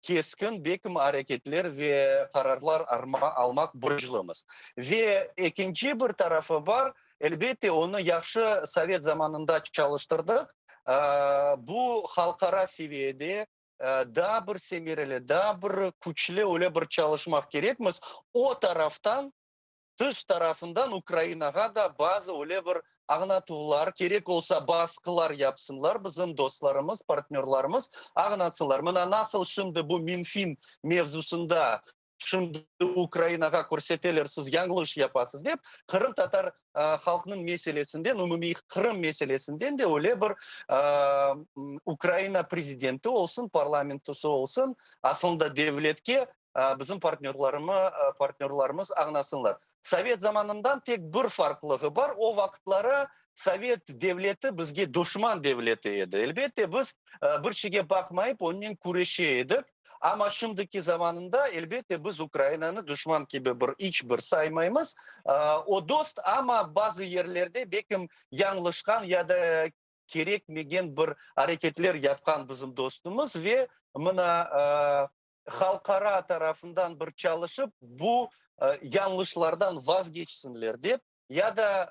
keskin, bekim areketler ve qararlar almaq borclumız. Ve ekinci bir tarafı bar, elbette, onı yahşı sovet zamanında çalıştırdıq, bu halqara seviyede daa bir semereli, daa bir küçlü öyle bir çalışmaq kerekmiz, o taraftan Tış tarafından Ukrainağa da bazı öyle bir añlatuvlar, kerek olsa basqılar yapsınlar bizim dostlarımız, partnörlarımız, añlatsınlar. Mına nasıl şimdi bu Minfin mevzusında şimdi Ukrainağa körseteler, siz yañlış yapasız dep, qırımtatar halqnıñ meselesinden, umumiy Qırım meselesinden de öyle bir Ukraina prezidenti olsun, parlamentosı olsun, aslında devletke bizim partnörlarımız añlasınlar. Sovet zamanından tek bir farqlığı bar, o vaqıtları sovet devleti bizge duşman devleti edi. Elbette, biz bir şeyge baqmayıp, onnen küreşe edik, amma şimdiki zamanında, elbette, biz Ukrainanı duşman kibi bir iç bir saymaymız. O dost, amma bazı yerlerde belkim yañlışqan ya da kerekmegen bir areketler yapqan bizim dostumız ve mına halqara tarafından bir çalışıp, bu yañlışlardan vazgeçsinler dep, ya da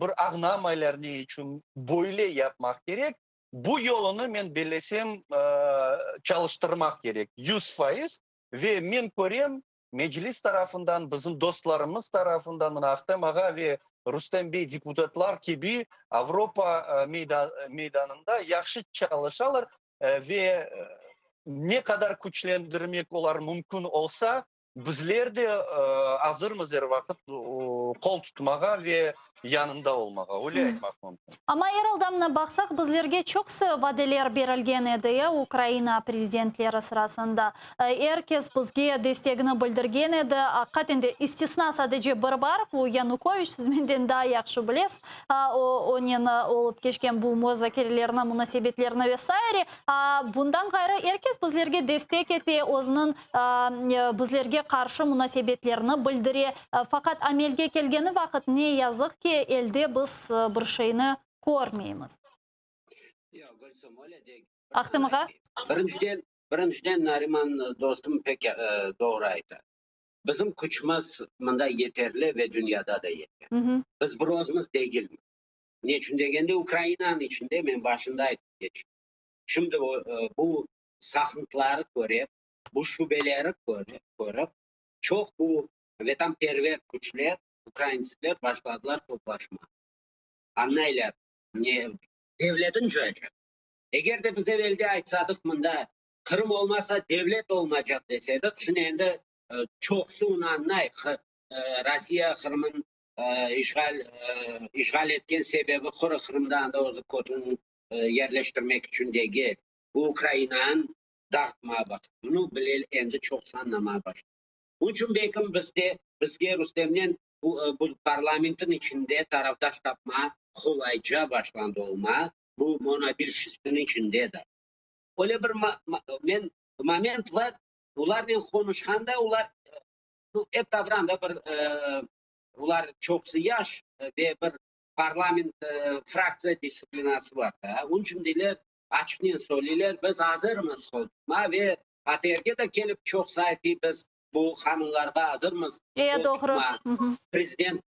bir añlamaylar ne içün böyle yapmaq kerek, bu yolunı, men bellesem, çalıştırmaq kerek 100%. Ve men körem, Meclis tarafından, bizim dostlarımız tarafından, mına Ahtem ağa ve Rustem bey deputatlar kibi Avropa meydanında yahşı çalışalar ve ne qadar küçlendirmek olar mümkün olsa, bizler de azırmız er vaqıt qol tutmağa ve yanında olmağa, öyle aytmaq mümkün. Amma er alda mına baqsaq, bizlerge çoqsı vadeler berilgen edi Ukraina prezidentleri sırasında. Er kes bizge destegini bildirgen edi. Aqiqaten de istisna sadece bir bar, bu Yanukoviç, siz menden daa yahşı bilesiz, onen olıp keçken bu muzakerelerni, munasebetlerni ve saire. Bundan ğayrı er kes bizlerge destek ete, özüniñ bizlerge qarşı munasebetlerini bildire. Faqat amelge kelgeni vaqıt, ne yazıq ki, elde biz bir şeyni körmeymiz. Yoq, Gülsüm, öyle degil. Ahtem ağa? Birinciden, birinciden Nariman dostum pek doğru ayta. Bizim küçümiz mında yeterli ve dünyada da yeterli. Biz bir özümiz degilmiz. Ne içün degende, Ukrainanıñ içinde, men başında aytıp keçtim, şimdi bu saqıntıları körip, bu şübeleri körip, çoq bu vetanperver küçler, ukraintsler başladılar toplaşmağa. Añlaylar, ne, devletni coyacaq. Eger de biz evelde aytsadıq, mında Qırım olmasa, devlet olmaycaq desedik, şimdi endi çoqusı onı añlay, Rossiya Qırımın işğal işğal etken sebebi quru Qırımda anda özü kötüni yerleştirmek içün degil, bu Ukrainanı dağıtmağa baqtı. Bunı bile endi çoqusı añlamağa başladı. Bunıñ içün belkim bizde, bizge Rustemnen bu, bu parlamentin içinde tarafdaş tapma qolayca başlandı olma, bu monobilşistniñ içinde de. Öyle bir men moment var, olarnen qonuşqanda olar, nu, ep tabranda bir, olar çoqusı yaş ve bir parlament fraktsiya distsiplinası bar da. Onıñ içün deyler, açıqnen söyleyler, biz azırmız qol tutma ve ATRge de kelip çoqusı ayttı, biz bu qanunlarğa azırmız qol tutma. Prezident,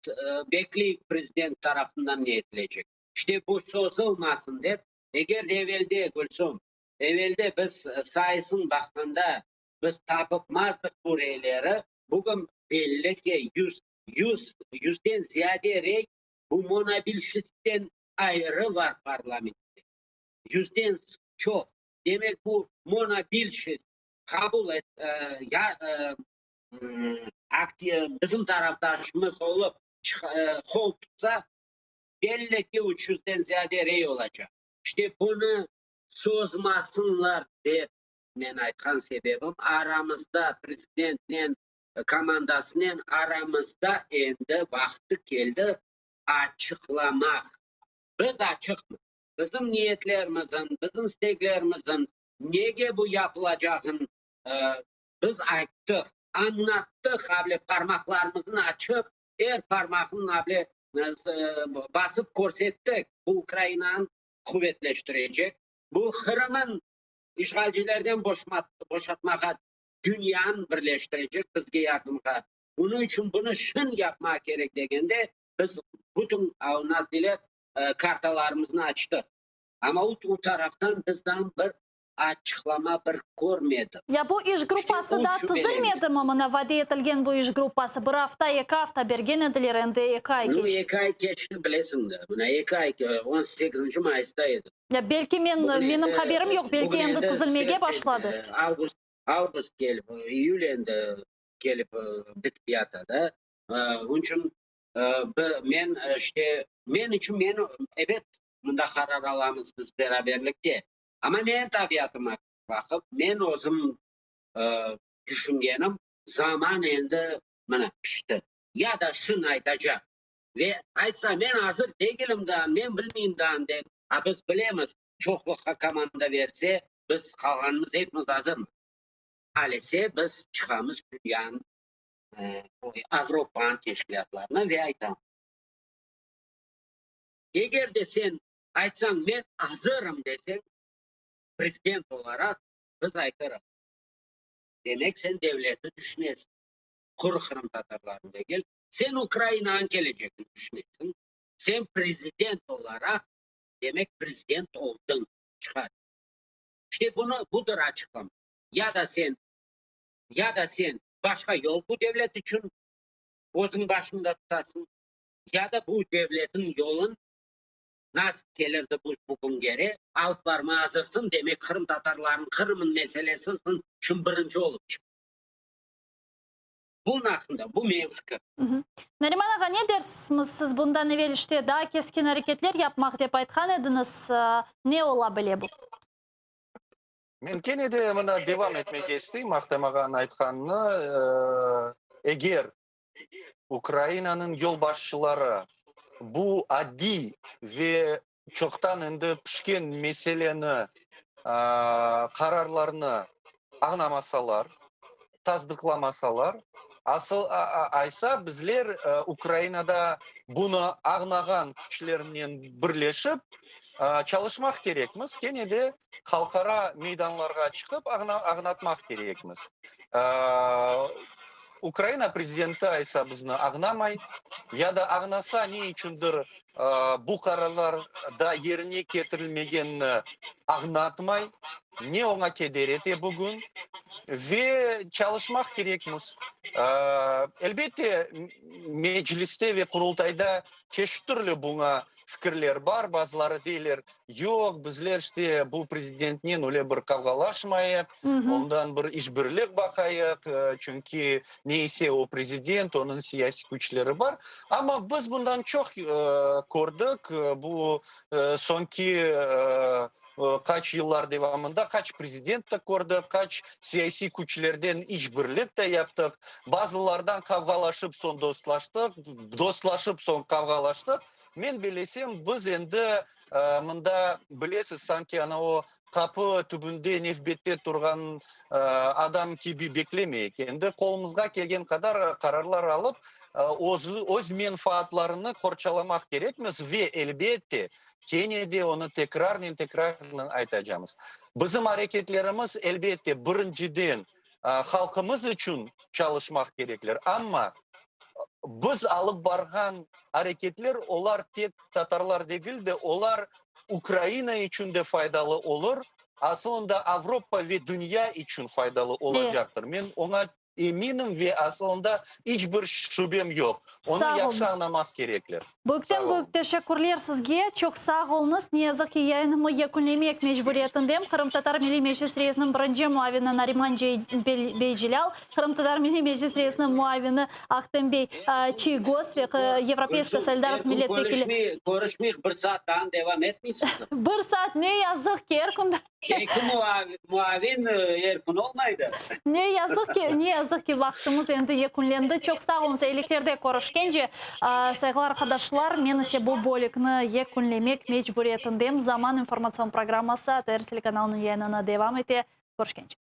bekleyik prezident tarafından ne etilecek. İşte bu sozulmasın dep, eger evelde, Gülsüm, evelde biz sayısın baqqanda biz tapıpmazdıq bu reyleri, bugün belli ki, 100, 100, 100-den ziyade rey bu monobilşistten ayrı var parlamentte. Yüzden çoq. Demek bu monobilşist qabul et, ya bizim tarafdaşımız olıp qol tutsa, belli ki üç yüzden ziyade rey olacaq. İşte bunı sozmasınlar dep men aytqan sebebim, aramızda prezidentnen, komandasınen aramızda endi vaqtı keldi açıqlamaq. Biz açıqmız. Bizim niyetlerimizin, bizim isteklerimizin nege bu yapılacağın biz ayttıq, añlattıq, able parmaqlarımıznı açıp, er parmaqnıñ able basıp körsettik, bu Ukrainanı quvetleştirecek, bu Qırımın işğalcilerden boşatmağa dünyanı birleştirecek bizge yardımğa. Bunıñ içün bunı şın yapmaq kerek degende, biz bütün, nasıl deyler, kartalarımıznı açtıq. Amma o taraftan bizden bir açıqlama bir körmedik. Ya bu iş gruppası da tizilmedimi, mına vade etilgen bu iş gruppası? Bir afta, eki afta bergen ediler, endi eki ay keçti. Nu, eki ay keçti, bilesiñ de, mına eki ay, 18 mayısta edi. Ya belki men, menim haberim yoq, belki endi tizilmege başladı. Avgust, avgust kelip, iyül endi kelip bitip yata da. Onıñ içün men işte, men içün, men, ebet, mında qarar alamız biz beraberlikte. Amma menim tabiatıma baqıp, men özüm tüşüngenim, zaman endi mına pişti. Ya da şunı aytacaq ve aytsa, men azır degilim daa, men bilmeyim daa, de, a biz bilemiz, çoqluqqa komanda berse, biz qalğanımız epimiz azırmız. Alese biz çıqamız dünyanıñ, Avropanıñ teşkilâtlarına ve aytamız. Eger de sen aytsañ, men azırım deseñ, prezident olaraq biz aytırıq, demek sen devletni tüşünesiñ, quru qırımtatarlarnı degil, sen Ukrainanıñ kelecegini tüşünesiñ, sen prezident olaraq, demek prezident oldıñ, çıqar. İşte bunı, budır açıqlama. Ya da sen, ya da sen başqa yol bu devlet içün özüñ başıñda tutasıñ, ya da bu devletniñ yolun nasıl kelirdi bu bugüngere alıp barma azırsıñ, demek qırımtatarlarnıñ Qırımın meselesisin şun birinci olıp çıq. Bunıñ aqqında, bu menim fikrim. Nariman ağa, ne dersizmiz, siz bundan evel işte daa keskin areketler yapmaq dep aytqan ediñiz, ne ola bile bu? Men kene de mına devam etmege isteyim Ahtem ağanıñ aytqanını, eger Ukrainanıñ yolbaşçıları bu adiy ve çoqtan endi pişken meseleni, qararlarnı añlamasalar, tasdıqlamasalar, asıl aysa bizler Ukrainada bunı añlağan küçlernen birleşip çalışmaq kerekmiz, kene de halqara meydanlarğa çıqıp añlatmaq kerekmiz. Ukraina prezidenti aysa bizni añlamay, ya da añlasa ne içündir bu qararlar da yerine ketirilmegenini añlatmay, ne oña keder ete bugün ve çalışmaq kerekmiz. Elbette, Mecliste ve Qurultayda çeşit türlü buña fikirler bar, bazıları deyler, Yoq, bizler işte bu prezidentnen öyle bir qavğalaşmayıq, ondan bir işbirlik baqayıq, çünki ne ise o prezident, onıñ siyasiy küçleri bar. Amma biz bundan çoq kördik, bu soñki qaç yıllar devamında qaç prezident de kördik, qaç siyasiy küçlerden işbirlik de yaptıq, bazılardan qavğalaşıp soñ dostlaştıq, dostlaşıp soñ qavğalaştıq. Men belesem, biz endi mında, bilesiz, sanki ana o qapı tübünde nevbette turğan adam kibi beklemeyik. Endi qolumızğa kelgen qadar qararlar alıp, öz menfaatlarını qorçalamaq kerekmiz ve, elbette, kene de onı tekrarnen-tekrarnen aytacamız, bizim areketlerimiz, elbette, birinciden, halqımız içün çalışmaq kerekler, amma biz alıp barğan areketler, olar tek tatarlar degil de, olar Ukraina içün de faydalı olur, asılında Avropa ve dünya içün faydalı olacaqtır. Men oña. eminim ve asılında iç bir şübem yoq. Onı Sağ yahşı oluñız. añlamaq kerekler. Büyükten Sağ olun. büyük teşekkürler sizge. Çoq sağ oluñız. Ne yazıq ki, yayınımı yekünlemek mecburiyetindem. Qırımtatar Milliy Meclis reisiniñ birinci muavini Nariman bey Celâl, Qırımtatar Milliy Meclis reisiniñ muavini Ahtem bey Çiygoz ve Yevropeyskaya solidarnost milletvekili. Körüşmeyik, bir saat daa devam etmeysiñizmi? Bir saat, ne yazıq ki, er kün. Eki muavin er kün olmaydı. Ne yazıq ki, ne yazıq ki, vaqtımız endi yekünlendi. Çoq sağ oluñız, eyliklerde körüşkence. Sayğılı arqadaşlar, men ise bu bölükni yekünlemek mecburiyetindem. Zaman informatsion programması ATR telekanalınıñ yayınını devam ete. Körüşkence.